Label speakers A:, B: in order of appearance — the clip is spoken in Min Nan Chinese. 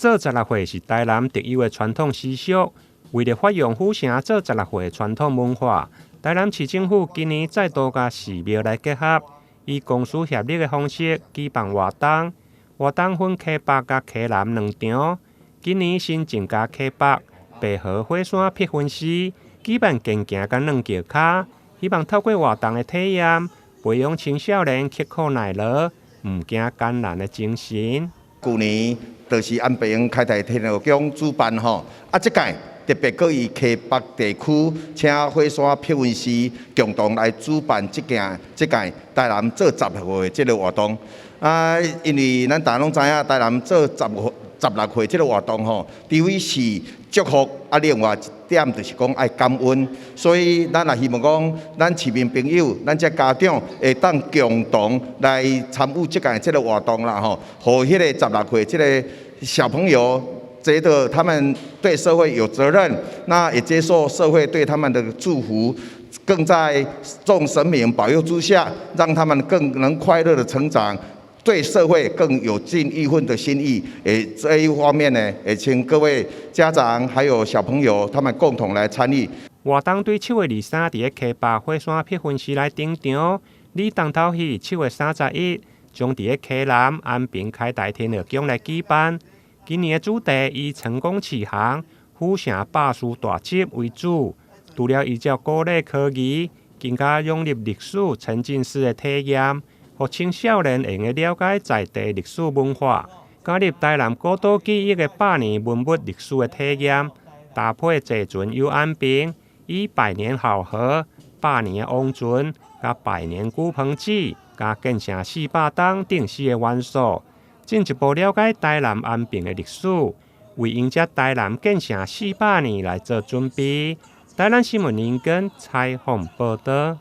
A: 做十六歲是台南特有的傳統習俗，為了發揚府城做十六歲的傳統文化，台南市政府今年再度共寺廟來結合，以公私協力的方式舉辦活動。活動分溪北佮溪南兩場，今年新增加溪北白河火山碧雲寺舉辦健行佮軟轎跤，希望透過活動的體驗，培養青少年刻苦耐勞、毋驚艱難的精神。
B: 舊年就是安平開台天后宮主辦吼，啊，這屆特別閣以溪北地區請火山碧雲寺共同來主辦這屆台南做十六歲這个活動。啊，因為咱大家攏知影，台南做十六歲這个活動吼，除非是祝福，啊，另外一點就是講愛感恩，所以咱也希望講，咱市民朋友，咱這家長會當共同來參與這屆這个活動啦吼，予彼个十六歲這个小朋友覺得他們對社會有責任，那也接受社會對他們的祝福，更在眾神明保佑之下，讓他們更能快樂的成長。對社會更有盡一份的心意，誒，這一方面呢，也請各位家長還有小朋友，他們共同來參與。
A: 活動對7月23佇咧溪北火山碧雲寺來登場，禮重頭戲7月31將佇咧溪南安平開台天后宮來舉辦。今年的主題以成功啟航、府城百事大集為主，除了依照古禮科儀，更加融入歷史沉浸式的體驗，予青少年會用了解在地歷史文化，加入台南古島記憶的百年文物歷史的體驗，搭配坐船遊安平，以百年好合、百年王船、佮百年古棚子、佮建城400冬等四个元素，進一步了解台南安平的歷史，為迎接台南建城400年來做準備。台南新聞林根採訪報導。